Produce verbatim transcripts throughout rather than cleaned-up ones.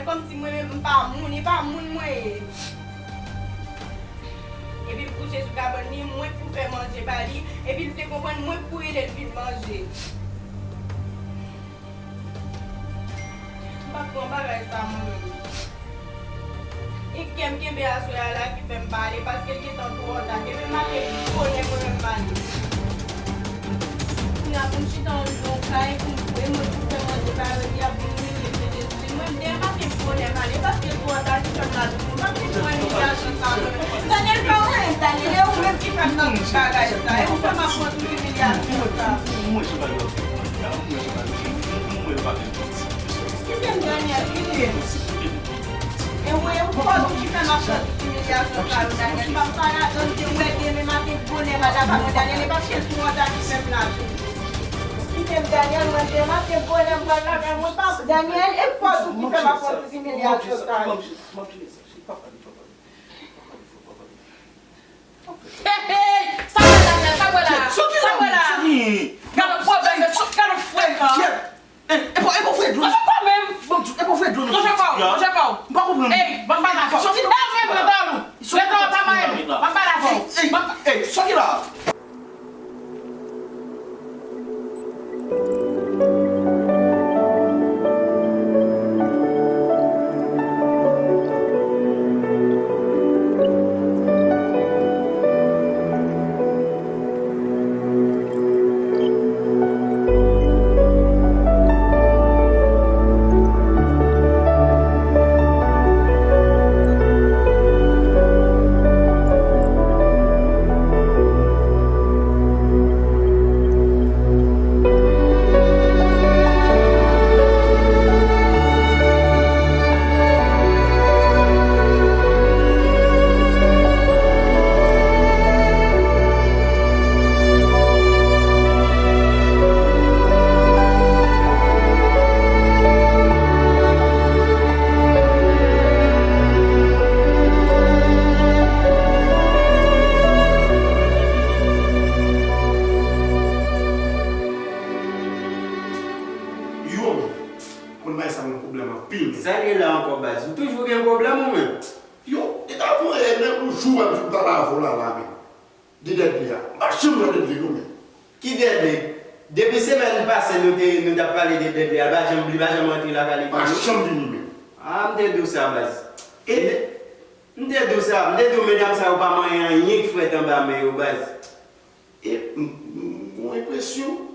Kòmsi mwen menm m pa moun, e pa moun mwen ye. Epi l kouche sou kabann li, mwen k pou fè manje ba li, epi l te konprann mwen k pou rele l vin manje. M p ap pran bagay sa mwen menm. E kè m kenbe aswè a la ki fè m pale, paske l gentan twò ta. Demen maten bonè mwen menm m ale. Kounye a pou m chita andedan yon kay, pou m, e mwen pou fè manje ba yo, y ap vin imilye m, Sentespri. Mwen, demen maten bonè m ale, paske l twò ta ki fè m la toujou. M p ap vin pran imilyasyon sa mwen menm. Daniel, pa wè, Daniel, e ou menm ki fè m nan tout bagay sa. E ou fè m ap pran tout imilyasyon sa. Kite m, Daniel, kite m. E ou, e ou fò tou ki fè m ap pran tout imilyasyon sa yo, Daniel. M ap pa ladan, m te wè demen maten bonè m al lakay mwen, Daniel, e paske l twò ta ki fè m lage. Kite m, Daniel, mwen demen maten bonè m pral lakay mwen, pa, Daniel, e ou fò tou ki fè m ap pran tout imilyasyon sa yo. Hey, hey, sa w wè la, Daniel? Sa w wè la? Sa w wè la? Gade pwoblèm, gade frekan. Kyèt! Ey, e pa, e pa fè dlo. Manje pa w menm. Bon, e pa fè dlo nan figi a. Manje pa w, manje pa w. M pa konprann. Ey, ban m pale avè w. Sòti nan figi a. Rete w pa maye m. Ban m pale avè w. Ey, ey, sòti la. Yo, men, konn bagay sa yon pwoblèm anpil, men. Sa l ye la ankò, baz? Ou toujou gen pwoblèm ou menm? Yo, e ta voye, men yon jou w ap vin pale avè w la, la, men. De Dèdlè a. M pa janm wè Dèdlè non, men. Ki Dèdlè? Depi semèn pase nou te, nou t ap pale de Dèdlè a, li pa janm, li pa janm rantre lakay li. Pa janm vini, men. Ah, m te di w sa, baz. E? M te di w sa, m te di w medam sa yo pa manyen anyen k frèt anba men yo, baz. E m, m, m gen yon enpresyon.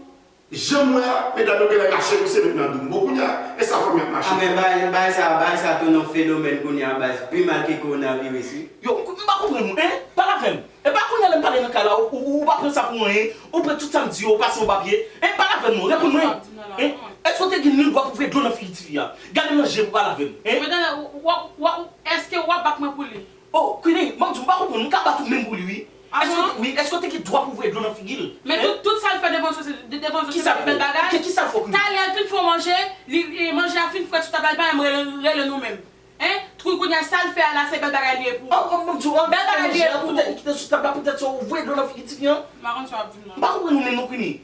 Jan m wè a, medam yo genlè rache misye met nan dou m. Bon, kounye a, e sa fanmi ap mache. Ah, men bagay, bagay sa, bagay sa tounen yon fenomèn kounye a, baz, pi mal ke kowonaviris, wi. Yo, m pa konprann ou, en? Pale avè m. E pa kounye a lè m pale nan kay la, ou, ou, ou pa pran sa pou anyen, ou pran tout sa m di yo, ou pase yon papye. En, pale avè m non, reponn mwen. En? Èske w te gen nil dwa pou voye dlo nan figi tifi a? Gade m nan je pou pale avè m, en? Men Daniel, w, w, w, èske w ap bat mwen pou li? Oh, Queenie, ban m di w, m pa konprann, m ka bat ou menm pou li, wi. Ah bon? Èske w te, wi, èske w te gen dwa pou voye dlo nan figi l? Men tout, tout sa l fè devan zye, de, devan zye, se pa bèl bagay. Ki, ki sa l fè w, Queenie? Talè l fin fè w manje, li, li, manje a fin frèt sou tab la, li pa menm rele, rele nou menm. Hein? Twou kounye a, sa l fè a la, se bèl bagay li ye pou ou. Oh, oh, ban m di w, bèl bagay li ye pou ou. Poutèt li kite sou tab la, poutèt sa w voye dlo nan figi tifi an. M pa konn sa w ap di m nan. M pa konprann ou menm non, Queenie.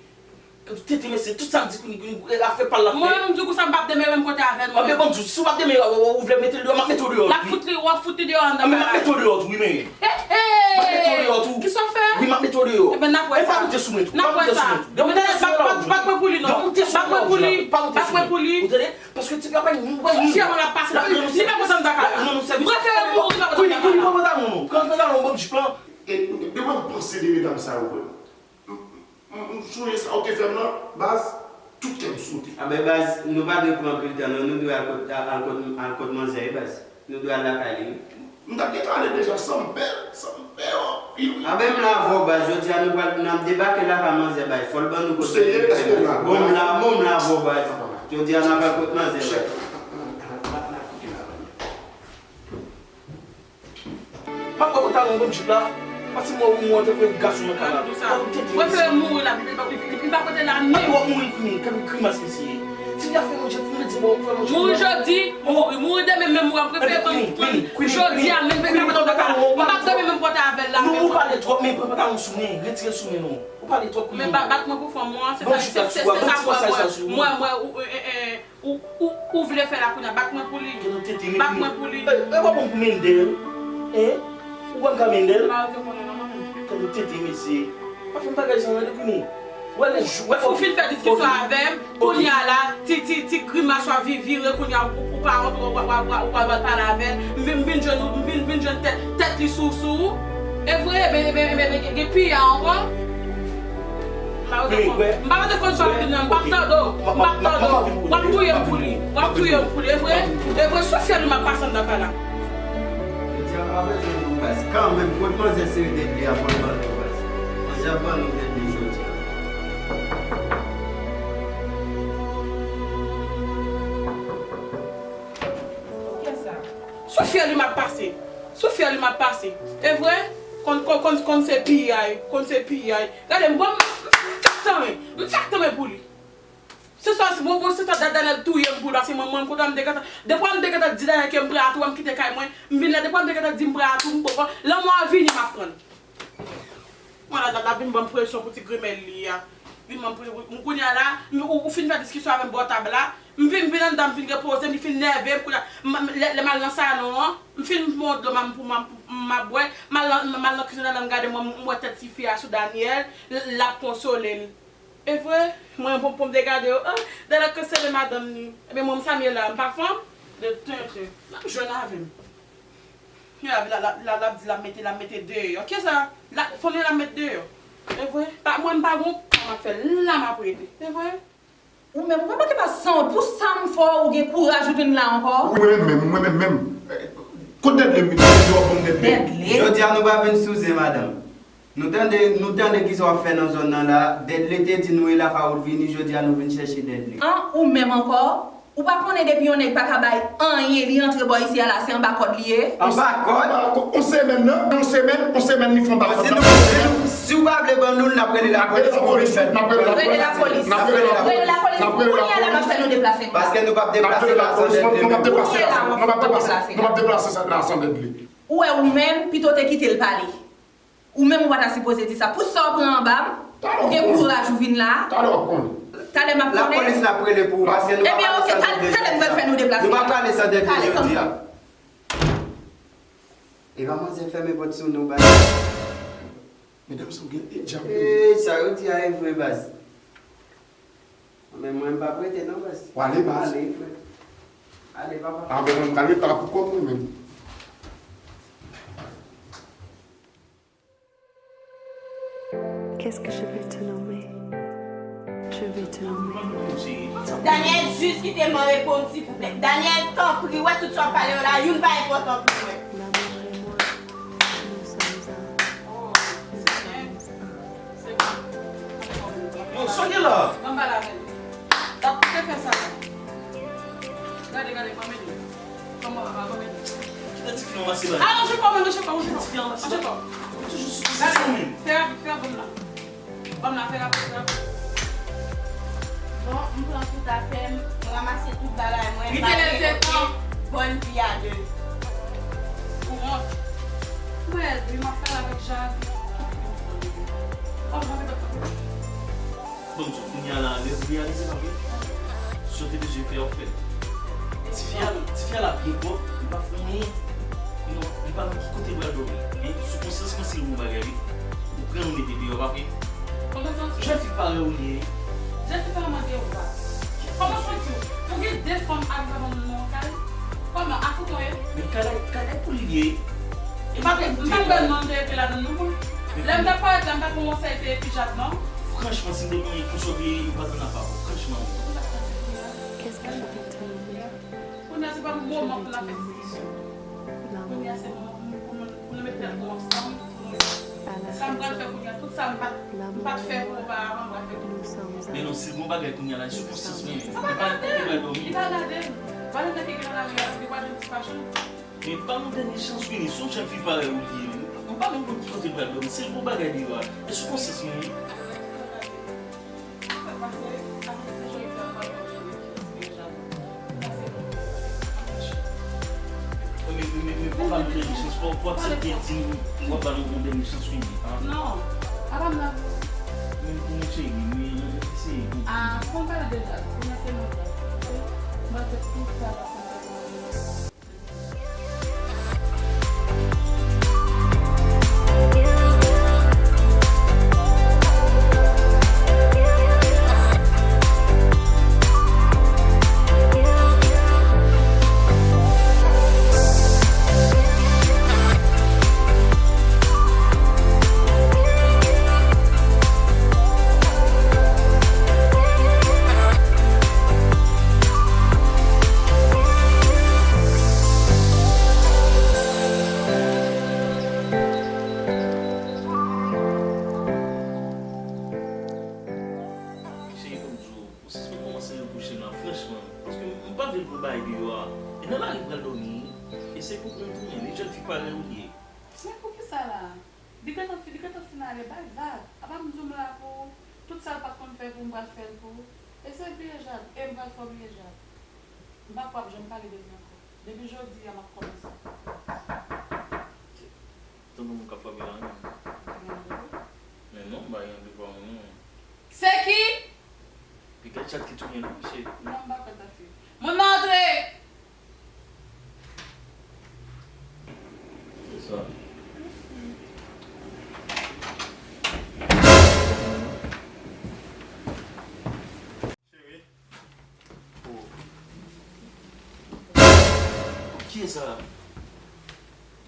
Tete mesye, tout sa m di Queenie, Queenie, l ap fè pa l, l ap fè. Mwen menm, m di w konsa, m p ap demere m kote avè l, mwen menm. Anben, ban m di w, si w p ap demere, w, w, w vle mete l deyò, m ap mete w deyò, wi, men. L ap fout li, w ap fout li deyò anndan kay la. Anben, m ap mete w deyò tou, wi, men. Hey, hey! M ap mete w deyò tou. Kisa w fè? Wi, m ap mete w deyò. Enben, n ap wè sa. E pa moute sou mwen tou. N ap wè sa. Pa moute sou mwen la, w di la. Pa moute sou mwen tou. Pa moute sou mwen. Ou tande? Paske ti travay nou, nou, nou. Ou tande? Paske ti travay nou, nou, nou. Fyè mwen ap pase. Li pa kontan m ta fè la. M prefere mouri, li pa kontan m ta fè la. Queenie, Queenie, pran pantalon w non. Pran pantalon w, ban m jip lan. E, de, de, de, panse de medam sa yo, vrèman. M, m, m sonje sa ou te fè m lan, baz, tout kè m sote. Anben, baz, nou pa dwe pran anpil tan, non, nou dwe al kot, al, al kot, al kot manzè, wi, baz. Nou dwe al lakay li, wi. M t ap gentan ale deja, san m pè, san m pè anpil, wi. Anben, m la avè w, baz, jodi a nou pral, n ap debake lakay manzè, baz. Fò l ban nou kote. Ou serye? Èske w la? Bon, m la, bon, m la avè w, baz. Jodi a n ap al kot manzè, baz. M ap pran pantalon, ban m jip la. Pati mwen, ou mwen, tankou yon gason nan kay la. Mwen fè mouri la, li pa, li, li, li pa pote la menm. Ou ap mouri, Queenie, gad yon grimas mesye. Ti fi a fè manje pou mwen, di bon, fè manje pou mwen. Mouri jodi, mouri, mouri demen, menm mouri, m prefere pran, pran jodi a, menm, menm, menm, m ap dòmi menm kote avè l la, menm. Ou pale twòp, men pran pantalon sou men, retire sou men non. Ou pale twòp. Men ba- bat mwen pou fanm ou an, se sa, se sa mwen, mwen, mwen, ou, e, e, e, ou, ou, ou vle fè la kounye a, bat mwen pou li. Bat mwen pou li. E, e, w ap pran pou Mendel. Hein? Ou konn ka Mendel? Tande tete mesye. Pa fè m bagay sa, tande kounye. Ou wè lè jou, wè. Ou fin fè diskisyon avè m, kounye a la, ti, ti, ti grimas w ap vi- vire, kounye a, ou, ou pa wont, ou, ou, ou, ou, ou pral pale avè l. M vin, m vin jwenn ou, m vin, m vin jwenn tèt, tèt li sou, sou ou. E vre, ebyen, ebyen, ebyen, gen, gen pi a ankò. M pa bezwen konn, m pa bezwen konn sa w ap di nan, m p ap tande w, m p ap tande w. W ap touye m pou li, w ap touye m pou li, e vre? E vre, sou fyèl li m ap pase anndan kay la. Jodi a pa bezwen nou baz. Kanmenm, kot manzè sere dèt li a pou l ban nou baz. Manzè ap ban nou dèt li jodi a. Sou fyèl li m ap pase. Sou fyèl li m ap pase. E vre? Konn, konn, konn, konn se piyay. Konn se piyay. Gade m, bon, m, m, m fèk tanmen. M fèk tanmen pou li. Se sa, se bon, bon, se sa, Daniel touye m pou l, paske mwen, mwen, kote m te gentan, depi m te gentan di Daniel ke m prè a tou, m kite kay mwen, m vin la, depi m te gentan di m prè a tou, m poko, lanmò a vini, m ap pran l. Mwen la, l ap vin ban m presyon pou ti grimèl li a. Vin ban m presyon, m kounye a la, m, ou, ou fin fè diskisyon avè m bò tab la, m vin, m vin anndan, m vin repoze m, li fin nève m, kounye a, m, m, lè, lè m al nan salon an, m fin pran dlo, m, m, m, m ap bwè, m al nan, m al nan kizin anndan, m gade mwen, m wè tèt tifi a sou Daniel, l, l ap konsole l. E vre, mwen, bon, pou m te gade yo, ah, Daniel konsole madanm ni. Ebyen, mwen, m sa m ye la, m pa fanm? De tenten, l ap jwenn avè m. L ap, l ap, l ap, l ap di l ap mete, l ap mete deyò. Kisa? L ap, fanm nan l ap met deyò. E vre? Pa, mwen, m pa gon, m ap fè la m ap rete. E vre? Ou menm, ou pa manke pa sanwont. Pou sa m fè w, ou gen kouraj ou vin la ankò? Wi, mwen menm, mwen menm, menm. Eh, kot Dèdle m vin, Dèdle w ap ban m Dèdle? Dèdle? Jodi a nou pa vin sou zen, madanm. Nou tande, nou tande kisa w ap fè nan zòn nan la. Dèdle te di nou e lakay ou l vini, jodi a nou vin chèche Dèdle. An, ou menm ankò? Ou pa konnen depi yon nèg pa ka bay anyen, li antre bò isi a la, se anba kòd li ye? Anba kòd? Anba kòd, yon semèn nan, yon semèn, yon semèn li fè anba kòd nan, yon semèn. Si w pa vle ban nou l, n ap rele lapolis pou vin fè l. N ap rele lapolis. N ap rele lapolis. N ap rele lapolis. Kounye a la, n ap fè nou deplase. Paske nou p ap deplase la san Dèdle. Nou p ap deplase la san Dèdle. Ou wè ou menm, pito w te kite l pale. Ou menm ou pa ta sipoze di sa. Pou sa w pran anba m, ou gen kouraj ou vin la. Talè w ap konnen. Talè m ap konnen. Lapolis n ap rele pou ou, paske nou pa pale san Dèdle jodi a. Ebyen, oke, talè m pral fè nou deplase. Nou pa pale san Dèdle jodi a. Epa manzè fèmen pòt sou nou, baz. Medam, si w gen djab. Ey, sa yo di a e vre, baz. Men mwen, m p ap rete non, baz. W ale, baz. Ale, frè. Ale, papa. A, men mwen, m pral rete la pou kò m, mwen menm. Qu'est-ce que je vais te nommer? Je vais te nommer. Daniel, jis kite m an repo m, silvouplè. Daniel, tanpri, ou wè tout sa w ap pale yo la, youn pa enpòtan pou mwen. L'amour et moi, nous sommes un. Nous sommes un. Yo, sa w gen la? Anba la, gade. L ap koupe fè sa la. Gade, gade, kòman li. Kòman, kòman li. Kite tifi an pase la. Alonje kò w, alonje kò w, alonje kò w. Kite tifi an pase la. Alonje kò w. Ou toujou sou pozisyon menm. Fè rapid, fè rapid, fè rapid, fè rapid. Bon, m pran tout afè m, m ranmase tout bagay mwen, m pa gen okenn bòn vi a de. Ou wont. Mwen, wi, m ap pale avèk Jade. Bon, m ap pale avèk Bon, m di w, kounye a la, lè w reyalize, pa vre? Sa w te bezwen fè, w fè l. Tifi a, tifi a la byen pwòp, li pa fè anyen. Li pa, li pa konn ki kote l pral dòmi. Men, sou konsyans mwen, si l bon bagay, wi. Ou pran l, ou mete deyò, pa vre? Kòman santi w? Jèn fi parèy ou li ye. Jèn fi parèy mwen gen ou pa. Kòman santi w? Pou gen de fanm ak gason nan yon kay? Kòman, afoukan ye? Men kay la, kay la pou li li ye. M pa t, m pa t wè non te ekri ladann non, mwen. Lè m t ap parèt la, m pa t wè yon sèy te ekri Jade non. Franchman, si m te konnen konsa w te ye, m pa t vin ap avè w. Franchman. Kounye a, se pa moman pou n ap fè diskisyon. Kounye a, se moman pou nou, pou nou, pou nou met tèt nou ansanm, pou nou wè. Sa m pral fè kounye a, tout sa m pa t, m pa t fè pou oparavan, m pral fè pou nou. Men non, si l gon bagay kounye a la, sou konsyans mwen, li pa nan kote l pral dòmi. Li pa gade m. Valè nèg ki gen nan lari a, li pa jwenn ti machann. Men ban m yon dènye chans, wi, si yon jèn fi parèy ou li ye, menm. M pa menm konn ki kote l pral dòmi. Si l gon bagay deyò a, e sou konsyans mwen, wi. Men, men, men, men, bon, Ba nou dènye chans, fò, fò w aksepte di m w ap ba nou yon dènye chans, wi. Non, apa m nan. Men pou mwen, cheri, men eseye pou. Ah, fò m pale deja, pou mwen se mwen sa. M ap fè tout sa, m ap fè tout sa. Cheri, fò m di w, ou sispèk kòmanse repwoche m la, franchman. Paske m pa vle l pran bagay deyò a. E nan lari m pral dòmi, wi. E se pou kont ou menm, e jèn fi parèy ou li ye. Men poukisa la? Li gentan fi-, li gentan fin ale, bay vag. Apa m di w m la pou ou. Tout sa l pa t konn fè pou ou, m pral fè l pou ou. E se l pye jab, e m pral fè w pye jab. M pa kwè w ap janm pale de li ankò. Depi jodi a, m ap kòmanse. Tankou moun k ap fòme la menm. Men non, m pa gen anpil pawòl non. Se ki? Piga chat ki tounen non, mesye. Non, m pa kwè sa fi. Moun nan antre! Se sa. Cheri. Oh. Kiyès sa?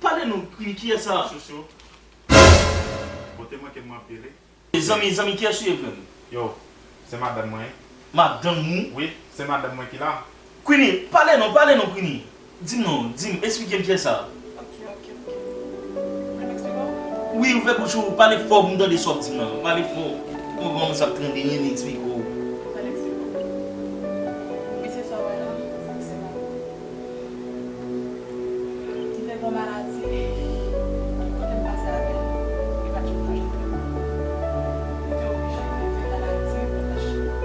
Pale non, Queenie, kiyès sa? Chouchou. Kote mwen ke m ap pile? Zanmi, zanmi, kiyès ou ye menm? Yo, se madanm mwen. Madanm ou? Wi, se madanm mwen ki la. Queenie, pale non, pale non, Queenie. Di m non, di m, esplike m kiyès sa. Ok, ok, ok. Mwen eksplike w? Wi, ouvè bouch ou, pale fò pou m tande sa w ap di m nan. Pale fò. Mwen kòmanse ap tande, men eksplike w. Mwen eksplike w. Misye sa w wè la, se madanm mwen. Li te gon maladi, kote m pase avè l, li pa t janm nan janm. Li te oblije leve maladi pou l ta chita.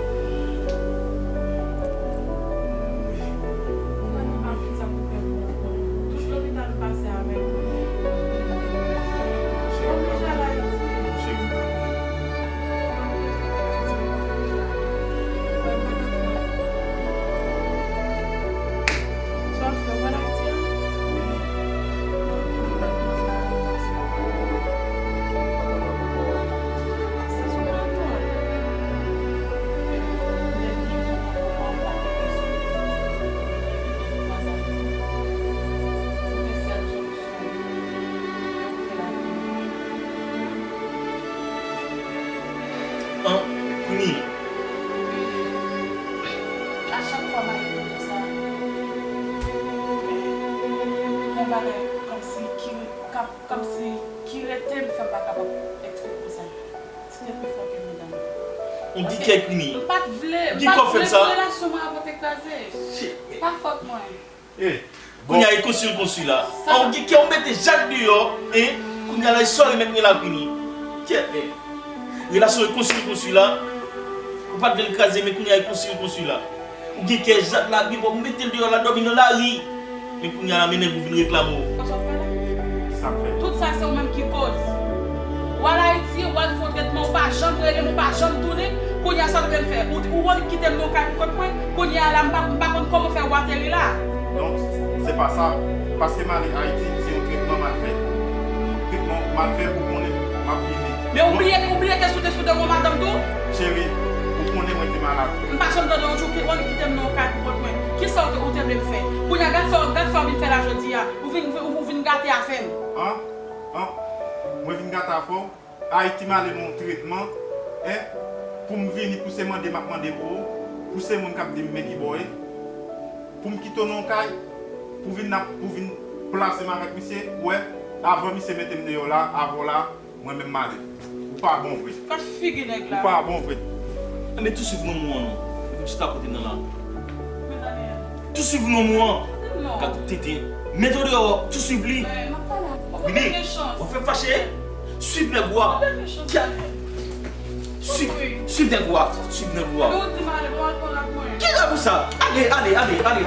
Ou pa gen anpil sa pou fè pou ou konnen. Tout lopital m pase avè l, li oblije al Ayiti. Sa w ap fè, w al Ayiti a? An, Queenie. A chak fwa m ale kote sa, yon bagay kòmsi ki, kòmsi ki rete m fè m pa kapab eksplike sa. Li te pi fò ke medam yo. On gen kè, Queenie. M pa t vle, m pa t vle pou relasyon mwen avè w te kraze. Se pa fòt mwen. Kounye a, e konsi l konsi la. An, ou gen kè ou mete Jad deyò, en? Kounye a la, e sa w remèt mwen la, Queenie. Kè, en. Relasyon e konsi l konsi la. Ou pa t vle l kraze, men kounye a, e konsi l konsi la. Ou gen kè Jad la, gen pou ou mete l deyò la, dòmi nan lari. Men kounye a la, men nèg ou vin reklame w. Sa k fèt? Tout sa se ou menm ki koz. W al Ayiti, w al fè yon tretman, ou pa janm rele m, ou pa janm tounen. Kounye a sa w vle m fè? Ou, ou annik kite m nan yon kay pou kont mwen. Kounye a la, m pa, m pa konn kòman fè ou ateri la. Non, se pa sa. Paske m ale Ayiti, se yon tretman m al fè. Tretman m al fè pou konnen m ap vini. Men ou bliye, ou bliye ke sou te sou de yon madanm tou? Cheri, ou konnen mwen te malad. M pa janm tande yon jou ke ou annik kite m nan yon kay pou kont mwen. Kisa ou te, ou te vle m fè? Kounye a, gad sa, gad sa w vin fè la jodi a. Ou vin, ou, ou vin gate afè m. An? An? Mwen vin gate afè w? Ayiti m ale nan yon tretman, en, pou m vini, pou se mande m ap mande pou ou, pou se moun k ap di m men ki bò w ye, pou m kite w nan yon kay, pou vin ap, pou vin plase m avèk misye, ou wè, avan misye mete m deyò la, avè w la, mwen menm m ale. Ou pa bon vre. Gad figi nèg la. Ou pa bon vre. Enben, tou swiv lanmou an non. Epi chita kote m nan la. Tou swiv lanmou an. Gad tenten. Mete w deyò, tou swiv li. Vini. W ap fè m fache. Swiv nèg ou a. Swiv, swiv nèg ou a. Swiv nèg ou a. Ki nèg ou sa? Ale, ale, ale, ale.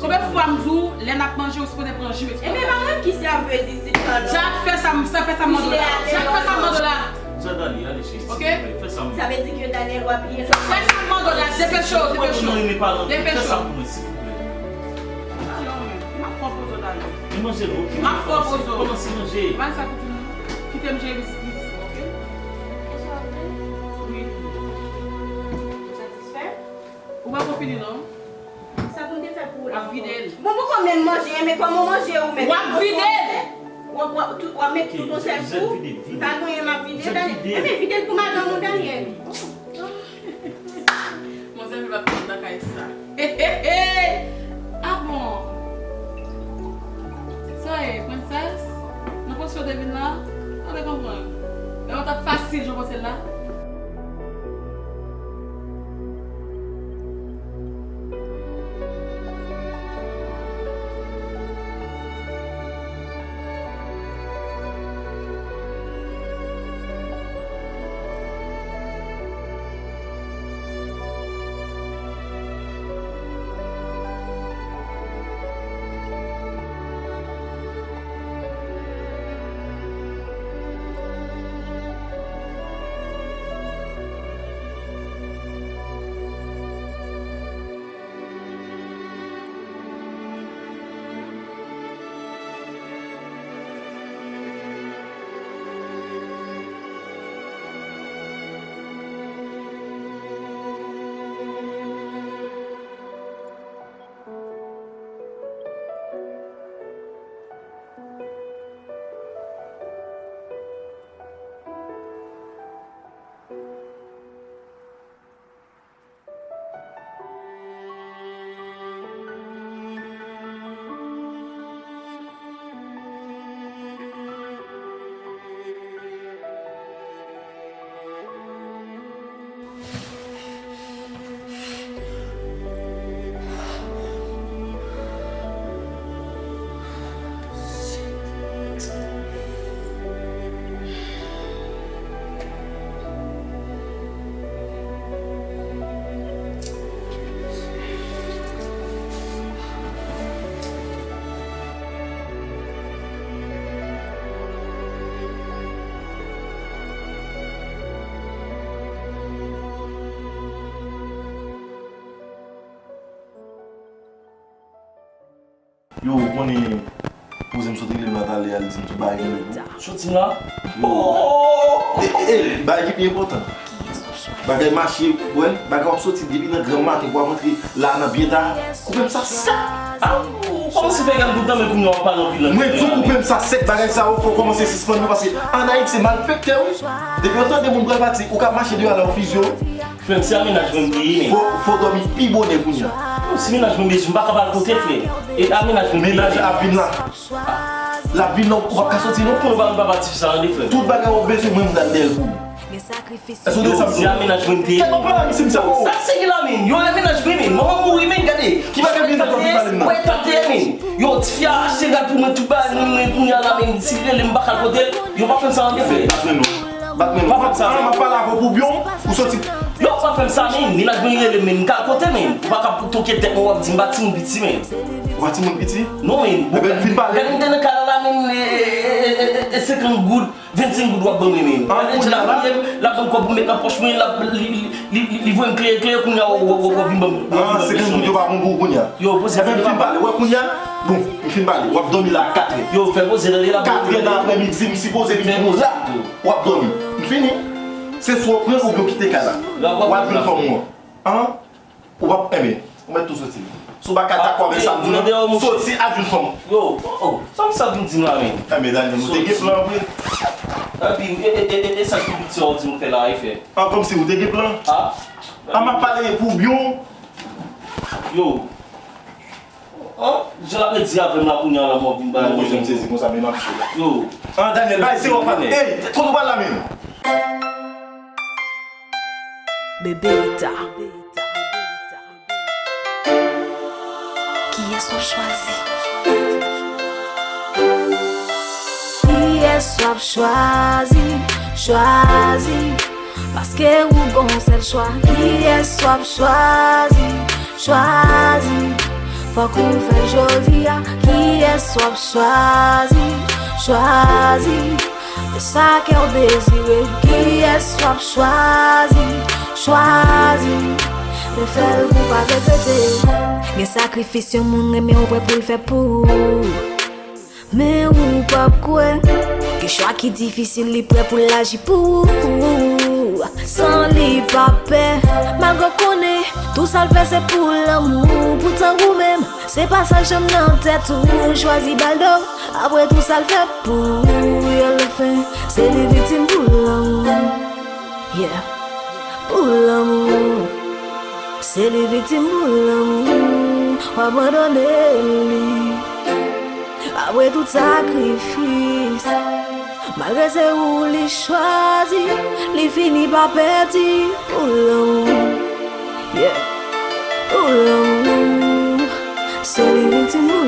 Konbyen fwa m di w, lè n ap manje, ou sipoze pran ji w, etsetera? Ebyen, pa mwen ki sèvez isit lan, non. Jack, fè sa m, sa, fè sa m mande w la. Jack, fè sa m mande w la. Sa Dani, ale cheri, silvouplè, fè sa m. Sa vle di ke Daniel w ap ye. Fè sa m mande w la, depeche w, depeche w. Depeche w. Fè sa pou mwen, silvouplè. Alò, men, m ap fè w poze w, Daniel. Men manje l, oke. M ap fè w poze w. Kòmanse manje. Bay sa pou timoun. Kite m jere biznis, biznis mwen, oke? Wi. Ou satisfè? Ou poko fini, non? Sa pou m te fè pou ou la? W ap vide l. Bon, poko menm manje, men kòman w manje ou menm? W ap vide l. W ap, w ap, tout, w ap met tout yon sèl kou? M pa gen anyen m ap vide, Daniel. Enben, vide l pou madanm ou, Daniel. Manzè vle pa t nan kay sa. Ah bon? Sa ye, prensès? Nan pozisyon w te vin la? Mwen te konprann. Men mwen t ap fasil jan w panse l la? Yo, ou konnen kouzen m sot rele m nan talè a, li di m tout bagay genlè pou. Soti la? Yo. Oh! E, e, e, bagay ki pi enpòtan. Bagay mache, wè, bagay w ap soti depi nan granm maten pou w ap rantre la nan byen ta. Koupe m sa sèk! Ah, ou kòmanse fè gad bout nan men kounye a w ap pale anpil nan. Mwen di w koupe m sa sèk, bagay sa yo fò w kòmanse sispann yo, paske ann Ayiti se malfektè wi. Depi w tande moun pral pati, ou ka mache deyò la, ou fizye w. Frè m, se a mennaj mwen m te ye, men. Fò, fò w dòmi pi bonè kounye a. Non, si mennaj mwen bezwen m, m pa ka pa al kote, frè. E a mennaj mwen m te ye. Mennaj la ap vin la. L ap vin la, ou p ap ka soti non. Konnen w pa, m pa pati sa tande, frè m. Tout bagay w bezwen, mwen m pral dèyè l pou ou. Èske w tande sa m di w? Se a mennaj mwen m te ye. Kèt, ou pale a misye m sa, oh. Sa se ki la, men. Yo, e mennaj mwen, men. Manman mouri, men, gade. Ki bagay mennaj w ap vin pale m nan? Wè, tate, men. Yo, tifi a achte rad pou mwen, tout bagay, men, men, kounye a la, men, si li rele m, m pa ka al kote l. Yo, pa fè m sa tande, frè. Bat men non. Bat men non. Pa fè m sa, non. M ap pale avè w pou byen, ou soti. Yo, pa fè m sa, men. Mennaj mwen rele m, men. M ka al kote, men. Ou pa ka toke tèt mwen, w ap di m pa timoun piti, men. Ou pa timoun piti? Non, men. Ebyen, m fin pale. Gade m te nan kay la, la, men, e, e, e, e, e, senkant goud, vennsenk goud w ap ban mwen, men. An, kounye a la? L ap ban m kòb pou m met nan pòch mwen, l ap, li, li, li, li, li voye m klere, klere, kounye a, w, w, w, w vin ban m. An, senkant goud yo pa bon pou ou kounye a? Yo, poze. Ebyen, m fin pale. Wè, kounye a, bon, m fin pale. W ap dòmi la a katrè. Yo, fè poze, tande la. Katrè nan aprèmidi, m sipoze vin pou la. W ap dòmi. M fini. Se swa w pran l oubyen w kite kay la. W al jwenn fanm ou an. An? Ou p ap, enben, ou mèt tou soti. Si w pa ka dakò avèk sa m di w nan, soti al jwenn fanm ou. Yo, oh, oh, sa m sa vin di m la, men? Enben, Daniel, nou te gen plan vre. Epi, e, e, e, e, e sa ki piti a w di m fè la, e fè? An, kòmsi ou te gen plan? Ah. An, m ap pale pou byen w. Yo. Oh, jan l ap redi avè m la kounye a la, m ap vin bay. Mwen, jan m sezi konsa, men m ap cho. Yo. An, Daniel, bay se w ap pale. Ey, kote w pral la menm? Bebe Rita. Kiyès w ap chwazi? Kiyès w ap chwazi? Chwazi. Paske ou gon sèl chwa. Kiyès w ap chwazi? Chwazi. Fòk ou fè l jodi a. Kiyès w ap chwazi? Chwazi. Fè sa kè w dezire. Kiyès w ap chwazi? Chwazi. Men fè l pou w pa regrete. Gen sakrifis yon moun renmen w prè pou l fè pou ou. Men ou p ap kwè. Gen chwa ki difisil, li prè pou l aji pou ou. San li pa pè, malgre w konnen tou sa l fè se pou lanmou. Poutan ou menm, se pa sa k janm nan tèt ou. Chwazi ba l do, apre tou sa l fè pou ou. Yo le fen, se li viktim pou lanmou. Yeah. Pou lanmou. Se li viktim pou lanmou. W abandone li. Apre tout sakrifis, malgre se ou li chwazi, li fini pa pèdi pou lanmou. Yeah. Pou lanmou. Se li viktim pou